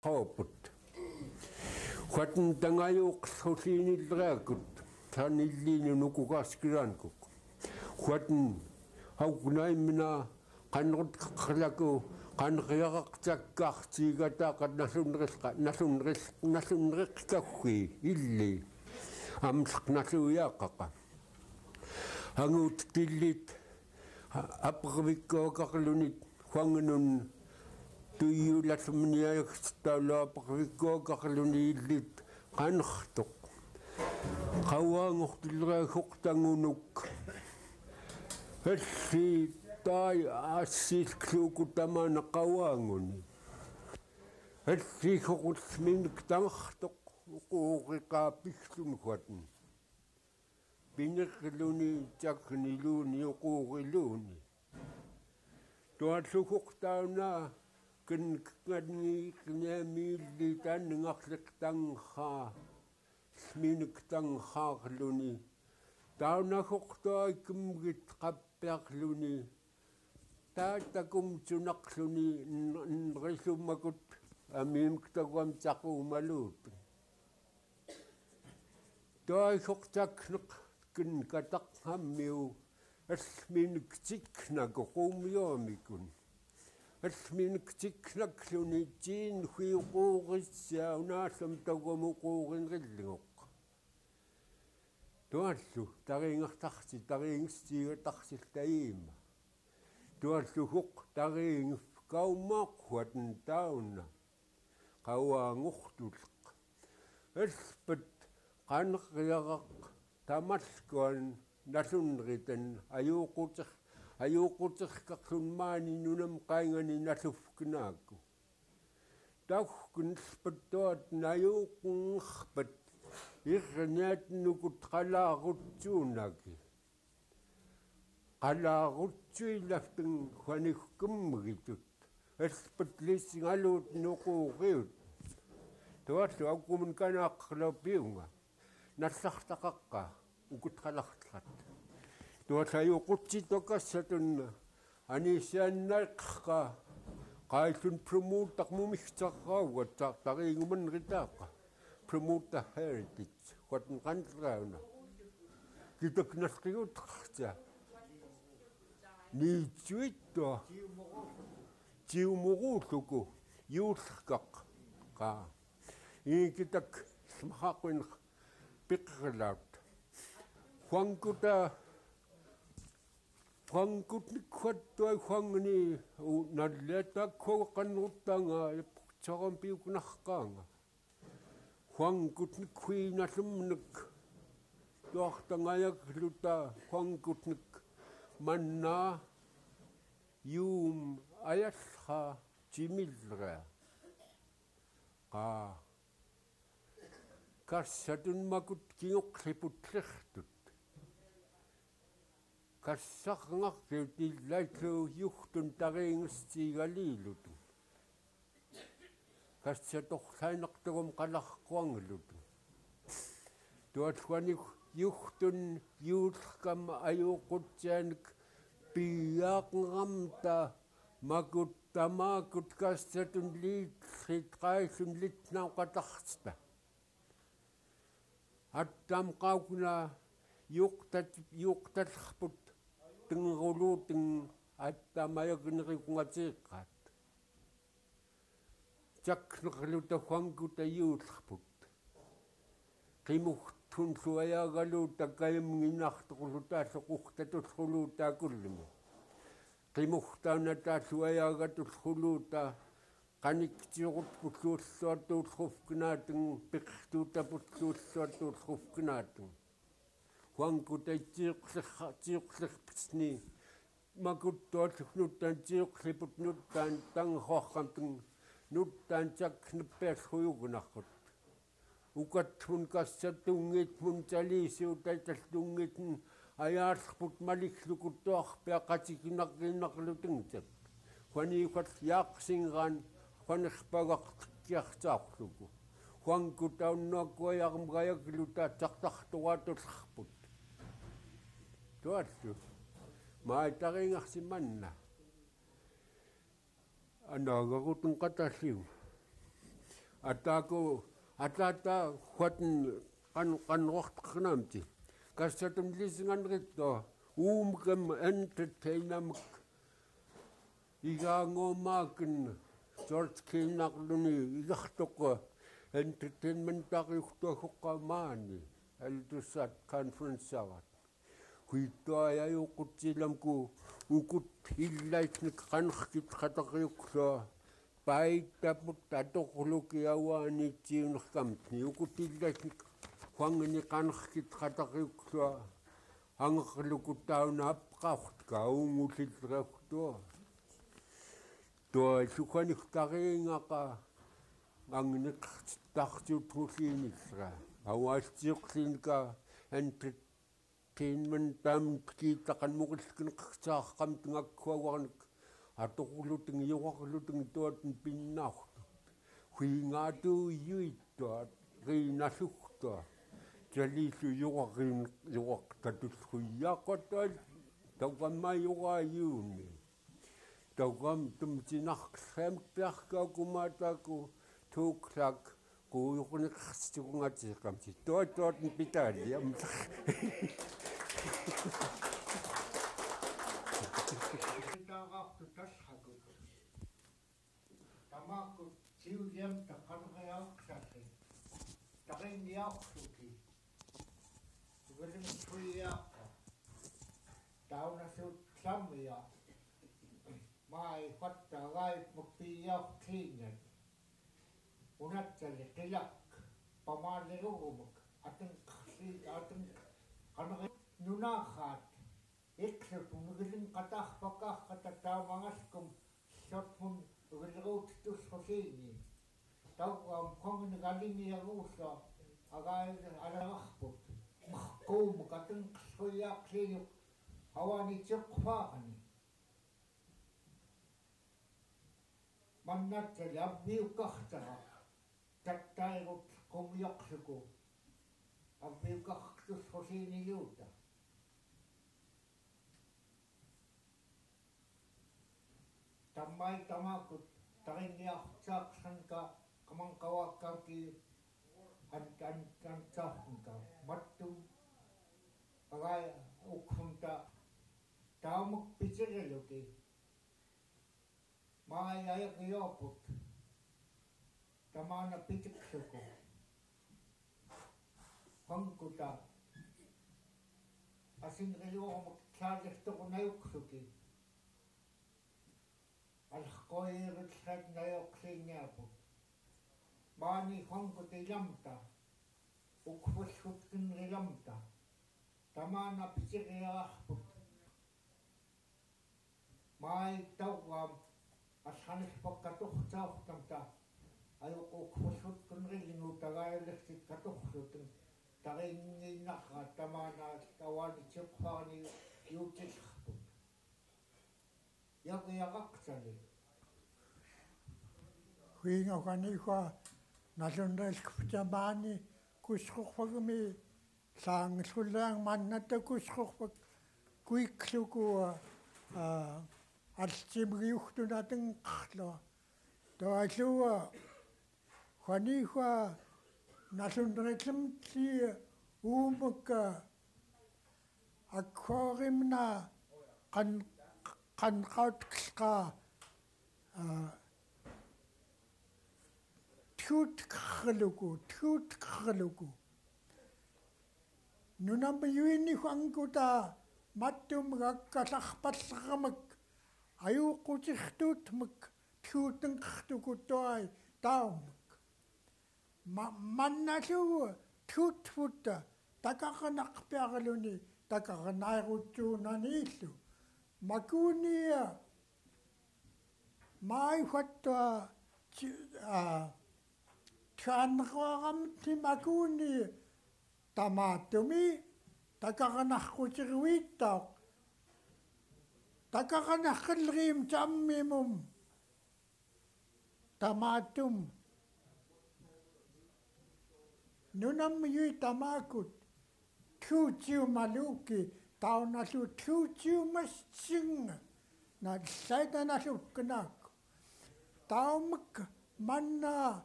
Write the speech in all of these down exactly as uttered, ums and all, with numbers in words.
Kobut. Huatin tangayuk sulini drakut. Tanili nunukuk askiran kuk. Huatin hauknai mina kanrut kaklaku kanriarak cakak cigata kat nasunrik nasunrik nasunrik kakui ili. Amsak nasuyakaka. Angut tilit. Apakabiko kaklunit. Huangenun tuyu lasmeniayak talo apakabiko kaklunit. Kanaktuk. Kawanguk tilra huktangunuk. Elli tai asil kluku tamana kawanguni. Elli hukut minik tanaktuk. Ukuri kapik tunhuatin. Pinik luni, cak ni luni, ukur luni. Tuat lukuk tauna, ken ngadngi kene mili tan ngaklik tangha, sminik tangha luni. Tauna huk tua ikemgit kapiak luni. Ta takum cunak luni, n-, n-, risu makut, amim ketaguam caku malut. Tuai huk caknak ken katak ngamiu, esmin keciknak kumio mikun. Esmin keciknak luni cin hui kuris ya unasam tagomu kurin rilingok. Tuan lu, taring taksit, taring si taksit taima. Tuan lu huk, taring kaumak huat tauna. Kawa nguktulak. Elpet kanak riarak tamat kuan nasun riten ayukutik, ayukutik kaksun mani nunam kaingani nasuf kenaku. Tauh kun elpet tuat nayuk ngpet. Irnet nukut kala rutsunaki. Kala rutsui lafteng huanik kemritut. Espetlis ngalut nuku riut. Tuat lu akumun kanak lopiunga. Nasak takaka. Ukut kalaktat. Tuat ayu kutsi tokas satun. Ani sian naik ka. Kaitun prumutak mumik cakau. Tari ngumen ritaka. Prumutak heritage. Kuat ngan trauna. Kitak naskriut kaksa. Ni cuito. Ciumurutuku. Yuskak. Ka. Ingkitak smahakuin pikelaut. Huangkuta. Huangkut ni kuat tuai huang ni. Naleta ko kanutanga. Coron piuk nahkanga. Huangkutnik hui nasemnek. Tuak tangayak luta huangkutnik. Manna yum ayasha cimilra. Ka. Karsatun makut kinguk liput lehtut. Karsakngak ke tilaitlo yuhtun taring si galilutun. Karsatuh lainak togom kalahkuang lutun. Tuat huanik yuhtun yulkam ayukut janik piak ngamta makut tamakut karsatun lit lit kaisun lit nau katahsta. Atam kaukna yuktat yuktat hput tenguluteng atam ayagin rikungacikat. Caknek luta huangkuta yulhput. Qimuhtun suayagaluta kayem nginahtuk luta sukuhtatus huluta kulmu. Qimuhtanata suayagatus huluta Kanik ciuqut putluut suatut hufknateng, piqtuta putluut suatut hufknateng. Huangkuta ciuqlih, ciuqlih psni. Makut tuat nutan ciuqlih put nutan tang hohkamteng, nutan cak nepes huyugnakut. Ukat mun kasa tungit mun cali siutai tas tungit ayat put malik lukut tuak pia kacik inak inak luteng cek. Huani ukat yak singran, huani kepagak kiak cak luku. Huang kutau nok wayak mgayak luta cak tak tuat tu. Tuat tu. Mai taringak si manna. Ana gakuteng katasiu. Ata ko, ata ata, huat kan, kan waktu kenam ti. Kasat em lisi ngan rito, um kem entertainment. Iga ngo makin, George Kinnack luni, iga tok entertainment tak yuk to hukamani. Elders at conference agat. Huito aya ukut silam ku, ukut ilait ni kanakit katak yuklo. Pai taput tatok luki awa ni tiun kamtni ukut ilait ni kwang ni kanakit katak yuklo. Angak luku taun ap kaut ka ungulit rekto. To sukan iktari ngaka ang ni tak sut ngulinit ra. Awa siuk lin ka entertainment tam kita kan mukil kin ksa kam tengak kuawan atok luting yuwak luting tuat pinnauk. Hui ngatu yui tuat ri nasuk tuat. Jali su yuwak ri yuwak tatus hui yakot tuat. Tau kan mai yuwa yuni. Tau kam tum sinak sem piak ka kumata ku tuklak. Ku yukun kastukun ngati kamti. Tuat tuat pitali am. Tangak tu tas hagut. Tamakut siu diam takan real sasi. Takan diak suki. Tugaling suya. Taun asu samia. Mai fatta rai magpiak klingan. Unat sali kilak. Pamali ugumak. Ateng kasi ateng kanari nunakat. Iksut mugiling katah pakah kata tau mangaskum. Sot mun ugil rut tus kusini. Tau am kong ni galini agusa. Agai ala rahput. Mahkum kateng kasuyak liyuk. Awani cuk fakani. Manat sali abiu kahtara. Tattairut kumiak suku. Abiu kahtus kusini yuta. Tamai tamakut taringiak sak sangka kamang kawakam ki an an an sangka matum. Agai uksunta. Tamak piciriluki. Mai ayak yoput. Tamana pitik suku. Hangkuta. Asin riyo makitsadis tuku nayuk suki. Alhkoy ritset nayuk sinyaput. Mani hangkuta ilamta. Ukfus hutkin rilamta. Tamana pitik yahput. Mai tawam ashanis pakatuhcawtamta. Ayuku kfusut kunril nutagai lihsit katuhsutun. Taringi naka tamana tawani cukfani yucil haput. Yaku yakak sali. Huinga kani hua nalun rel kfcamani kuskuk fagmi Sang sulang manat ta kuskuk kuik suku, ah, alcim riuh tu nateng klo. To alu, ah, kani hua nasun reklem ti umek, ah, akorim na kan, kan kaut ka, ah, Tiut keluku, tiut keluku. Nunam yuni huangkuta matum gakkasak pasamak. Ayu kucih tutmak, tiut ngktuku tuai taumak. Ma, manalu tiut futa, takakanak piakaluni, takakanairutsu nanilu. Makunia, Mai fattua, ci, a, tianraram timakuni, tamatumi, takakanak kucirwitau, takakanak kelrim camimum, tamatum. Nunam yui tamakut, tiutiu maluki, tau nalu tiutiu masing, na Saitan nalu kenak. Tau mek mana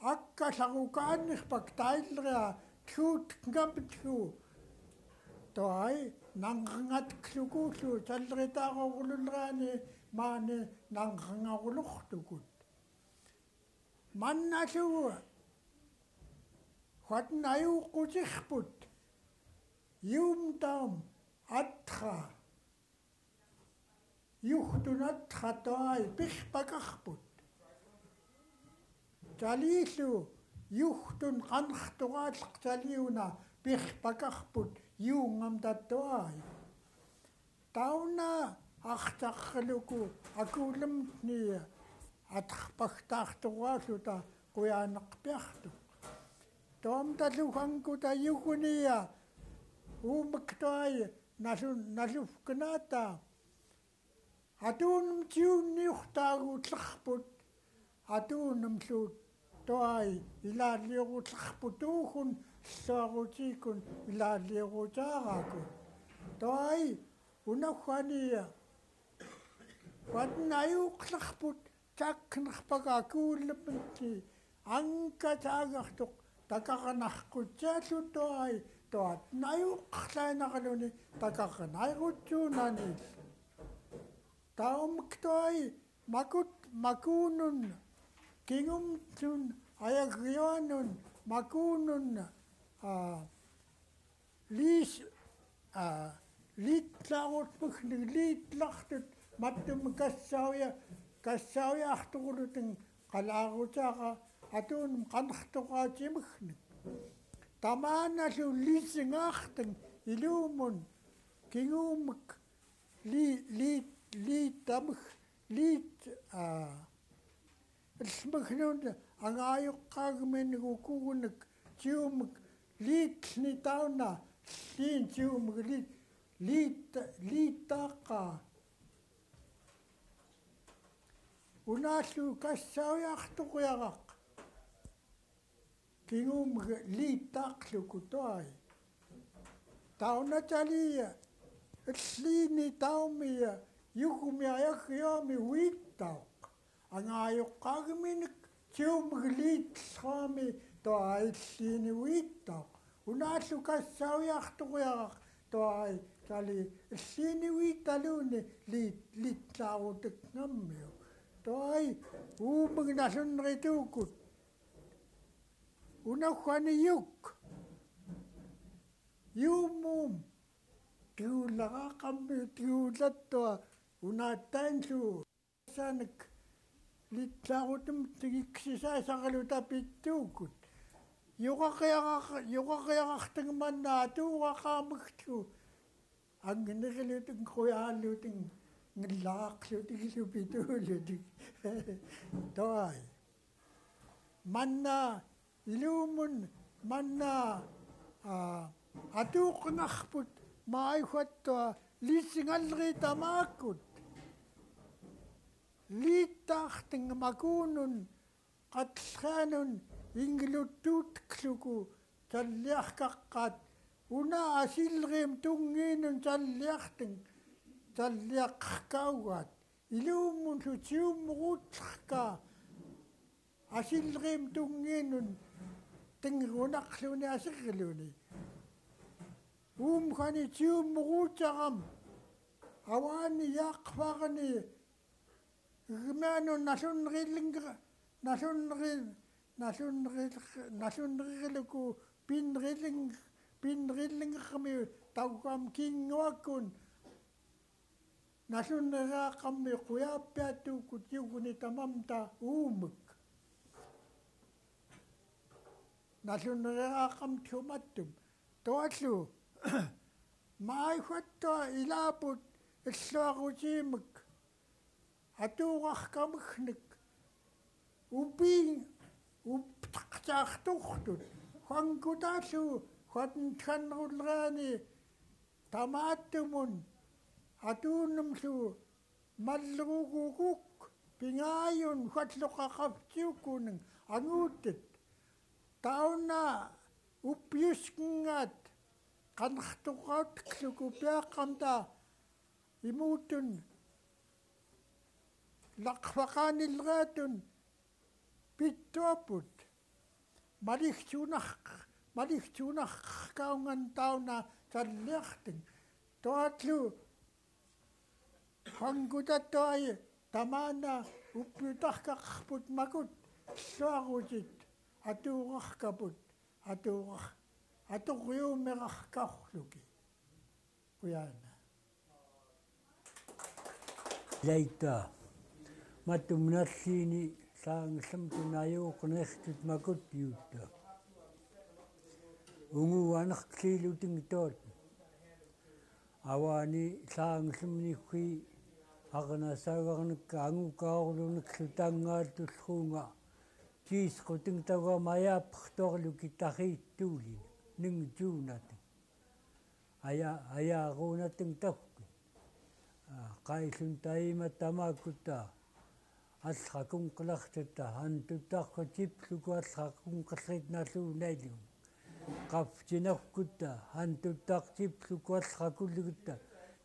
Akkasak ukanix baktailria tut ngabtku. Tuai nangngatuklukulu salritarokululrani mani nangngakuluxtukut. Mannalu huatnaiukutikput. Yumtam atha. Yuhtun atha tuai pihpakakput. Talilu yuhtun kanxtukalak taliuna pihpakakput yungamta tuai. Tauna aksakluku akulumtni atakpaktaktukaluta kuyanakpiaktuk. Tomtalu hangkuta yukunia umektuai nalu nalufkenata. Atunum tiun niuhtagutlakput. Atunum lutuai ilaliugutlakput tuhun luagutikun ilaliugutarakun. Tuai unahuania. Huatnaiuklakput taknakpaka akulumtni angkatagaktuk takarnakkutia lutuai tuat naiuklainakaluni takarnaigutunanil. Taumektuai makut makunun kingumtun ayagionun makunun a lis a litlaut mekneg litlaktut matum kasauya kasauya ahtukuluteng kalautaka atunum kanxtukatimekneg. Tamanalu lisingakteng ilumun kingumek li li litamek lit a Lmeknun angayuqkagmin gukugunek tiumek lit ni tauna llin tiumek lit lit litaka. Unalu kasauyaq tuquyaq. Kingumeg litak lukutuai. Tauna taliya, llini taumi, yukumi ayakiomi witauq. Angayuqkagminek tiumeg litlhami tuai llini witauq. Unalu kasauyaq tuquyaq tuai tali llini witaluni lit litlautek ngamiu. Tuai umeg nalunritukut. Una Juan iyuk. Yumum. Tiulaqaqam tiulatua. Una tansu. Sanek. Litlaqutum tigiksisasaqalu tapitukut. Yuqaqiaqaq yuqaqiaqaqteng manna tuqaqamektu. Angniqluting quyaluting ngilaqluting lupituluting. Tuai. Manna ilumun manna a atuqngaqput maihuattua lisingalri tamakut. Litaqteng makunun Qatlhanun inglutut kluku talliaqkaqat una asilrim tunginun talliaqteng talliaqkaugat ilumun lu tiumrutlka asilrim tunginun tengrunaqluni asiqluni. Umhani tiumrutaram awani yaqfarni Gmianun nalunriling nalunri nalunri nalunriluku pinriling pinrilingkami tauham kinguakun nalunrirakami kuyapiatukut yukuni tamamta umek. Nalunrirakam tumatum tualu maihuattua ilaput illuaqutimek. Atuqaqkameknek upi uptaqtaqtuqtut. Huangkutalu huatnthanrulrani tamatumun atunumlu malruguguk pingayun huatluqaqaptiukuneng angutet. Tauna upiuskengat kanxtuqatkluku piaqamta imutun laqfaqanilratun pituaput. Malik Junak, Malik Junak kauñan tauna talliqtịñ. Tuatlu Juan Kutata tamana upyutaqkaqput makut, lluaqutit, atuqaqkaput, atuq-, atuqiumiqaqkauqłuki. Puyana. Laita, matum nalliini, ḷañlmtun ayuuqniqtut makut yuta. Ungu anqłilutñtut. Awa ni ḷañlmniqhi, aqnasagarnq angu kauqlunqḷu tangatuḷhunga. Jisqutñtagam ayapqtuqḷuki taxitulin, ningjuunatñ. Aya, ayaqunatñ tauhkun. A, qailun taima tamakuta. Alxakunqḷaqtata, antuttaqka jipḷuku alxakunqḷit naḷunailun. Qafjinauhkuta, antuttaq jipḷuku alxakulukta,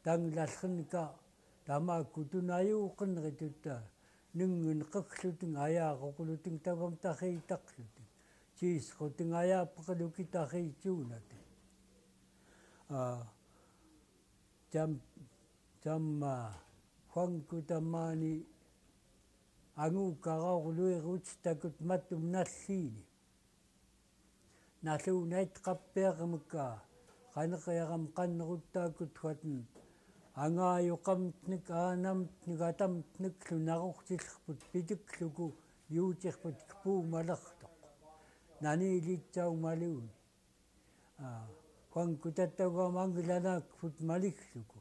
tanglalxinka, tamakutun ayuuqnritutta, nungnunqkḷutñ ayaquqḷutñ tagam taxitaqḷutñ. Jisqutñ ayapqḷuki taxitjuunatñ. A, Tam-, tama, Juan Kuta mani angu kauqluiq utstakut matum nalliini. Naḷunait qappiaqmka, qaneqiaqam qanrutakut watn. Angayuqamtnk, aanamtnk, atamtnk ḷu narukjilqput, pitikḷuku, yuujiqput kpumalaqtuq. Nanilit taumaluun. A, Juan Kuta tagam anglanakput malikḷuku.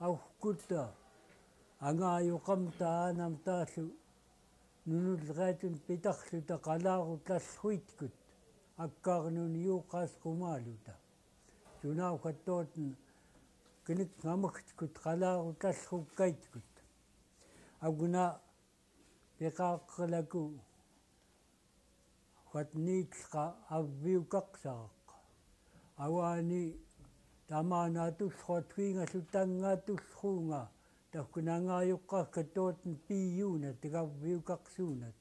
Auhkuta, angayuqamta, aanamta ḷu, nunulriatun pitaqḷuta qalaurutlal huitkut, akkarnun yuqas qumaluta. Tunauhkat tuutn, knikngamktkut qalaurutlal hukkaitkut. Aukna, piqaqḷaku, watn nitḷqa avviukaqsaraq. Awa ni tamana atuḷhua tuingaḷu tangatuḷhunga, tauhkun angayuqkaka tuutn piunatk, avviukaqsuunatk.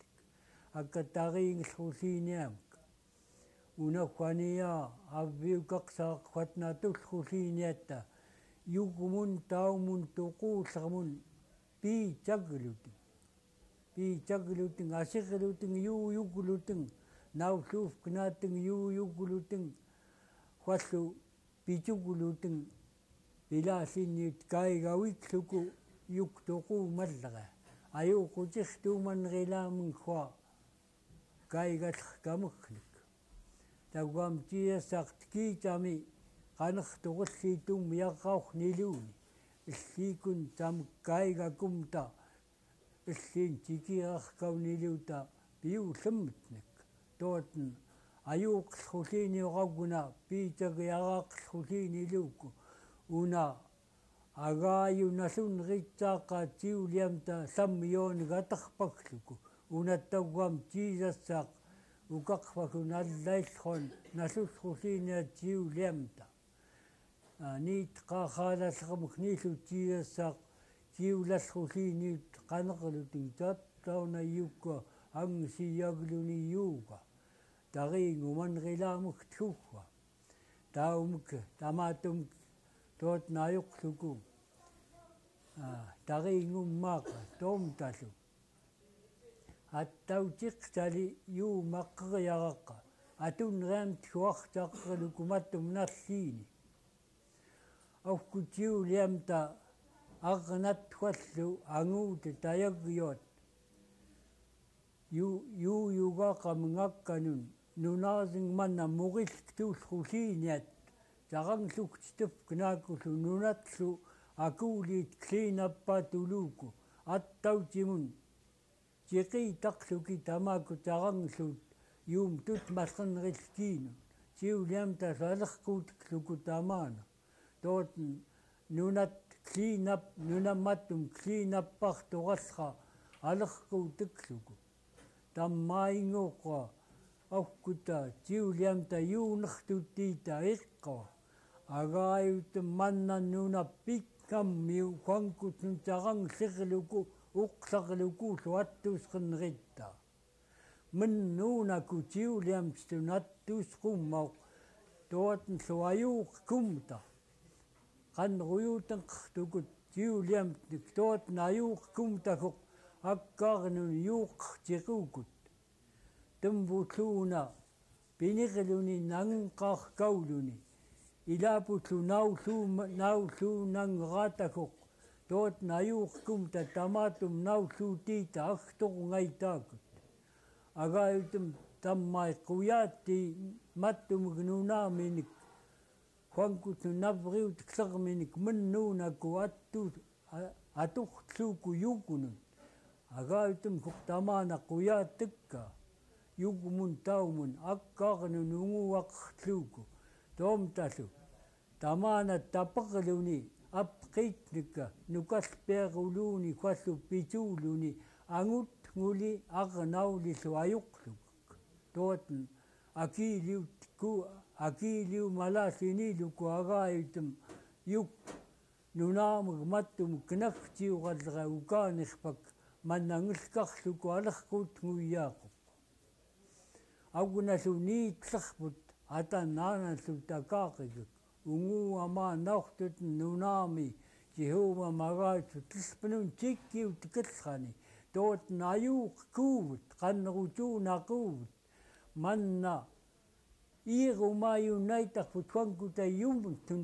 Akka tariñlhuliiniamk. Una Juan ia avviukaqsaraq watn atuḷhuliiniata, iukmun taumun tuquuḷrmun, piijaklutñ. Piijaklutñ, asiqlutñ, iuyuklutñ, naułuufknatñ, iuyuklutñ, Juan ḷu pijuklutñ, pilaḷinniut kaiga wikḷuku, iuk tuqumallra, ayuqutix tumanrilamnhua, kaigalx kamknk. Tagam Jisasaq, tkijami, qaneqtuq ellii tumyaqauq niluuni, elliikun tam kaiga kumta, elliin jikiraqkau niluuta, piuḷmtnk. Tuutn ayuuqḷhuliiniuq aukna, piijakiyaraqḷhuliiniluuku, una Agayu naḷunriitsaqa jiuliamta ḷammion gatakpakḷuku, una tagam Jisasaq, ukaqpakun allailxuan, naḷuḷhuliiniat jiuliamta. A, nitqaqaḷaḷrmk niḷu Jisasaq, jiulaḷhuliiniut qaneqḷutñ, tatauna iuka, angsiiakluni iuka. Tariñu manrilamk tkuhua. Taumk, tamatumk, tuutn ayuqḷuku. A, tariñu maqa, tumtaḷu. Attaujiqsali iumaqriaraqa, atunriam tkuaqjaqkḷuku matum nalliini. Auhkut jiuliamta, arnat Juan ḷu, anguut tayakyot. Iu-, iuyugaqam ngakkanun, nunasñ manna murilktuuḷ huliiniat, jarañlukjtepknakuḷu nunat ḷu, akuuliit klinappat uluuku, attaujimun, jiqitaqḷuki tamaku jarañluut, ium tutmalqinril kinun, jiuliamta ḷu aleqkuutkḷuku tamana. Tuutn nunat klinap-, nunat matum klinappaqtuqaḷqa, aleqkuutkḷuku. Tamainguqa, auhkuta, jiuliamta iunaqtutita iqqa. Agayut manna nuna pikngammiu, Juan Kutnun jarañlliqḷuku, uqḷaqḷuku ḷu attusqinritta. Mịn nunakku, ti uliamtitun attus qummọk, tuọt nsu ayuuk kumta. Qanruyutñk tukut, ti uliamtitun tuọt nayuuk kumta kuk, akak nunuyuuk tiqukut. Tịmbutluna, pinikluni, nañkaq kauluni. Ilaputlu, naullu, naullu nañkaqta kuk, tuọt nayuuk kumta, tamatum naullu tita, aktuq ñaitakut. Agayutum tammai quyati, mattumuk nunaminik, Juankut nunavgiut kłiqminik, mịn nunakku attu, a-, atuqtluku yukunun. Agayutum kuk tamana quyat tikka, yukmun taumun, akak nununguaqtluku. Tumtadu, tamana tapiqluni, apqitnika, nukalpiquluni, kuallu pituluni, angut ñuli, aqnaulidlu ayuqluk. Tuọt akiliwtku, akiliw malal ini luku agayutum yuk nunamik mattumik knaktiuqallra ukanixpak, manna ñilkaqluku aliqkut ñuyaquq. Auknallu nitlixput, atan nanallu takaqikik. Ungu ama nauqtut nunami, Jehovah magayut, tilpnun tikiw tikilxani, tuọt nayuuq kuwut, qanrucu nakuwut. Manna irumayun naitaqput, Juankut ayumtun